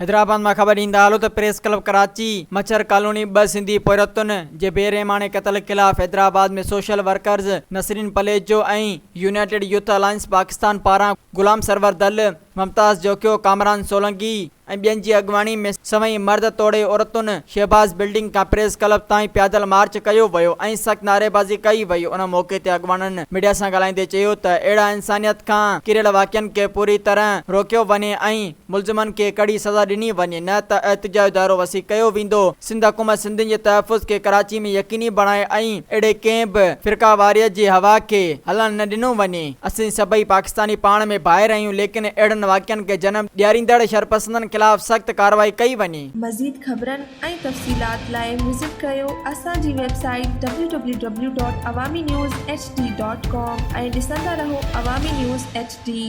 حيدرآباد مان خبر ڏيندا هلو ته پريس ڪلب ڪراچي مڇر ڪالوني ٻه سنڌي پورهيتن جي بي رحماڻي قتل خلاف Hyderabad ۾ social workers Nasreen Palijo ۽ united youth alliance Pakistan پاران غلام سرور دل، ممتاز جوکيو، ڪامران سولنگي ۽ ٻين جي اڳواڻي ۾ سوين مرد توڙي عورتن شهباز بلڊنگ کان پريس ڪلب تائين پيادل مارچ ڪيو ويو ۽ سخت نعريبازي ڪئي وئي ان موقعي تي اڳواڻن ميڊيا سان ڳالهائيندي چيو ته اهڙا انسانيت کان ڪريل واقعن کي پوري طرح روڪيو وڃي ۽ ملزمن کي ڪڙي سزا ڏني وڃي نه ته احتجاج جو دائرو وسيع ڪيو ويندو، سنڌ حڪومت سنڌين جي تحفظ کي ڪراچي ۾ يقيني بڻائي ۽ اهڙي ڪنهن به فرقيواريت جي هوا کي هلڻ نه ڏنو وڃي، اسين سڀئي پاڪستاني پاڻ ۾ ڀائر آهيون ليڪن اهڙن واقعن کي جنم ڏياريندڙ شرپسندن خلاف سخت ڪارروائي ڪئي وڃي. مزيد خبرن ۽ تفصيلات لاء وزٽ ڪريو اسان جي website W W W dot Awami news H D dot com ۽ ڏسندا رهو عوامي نيوز ايڇ ڊي.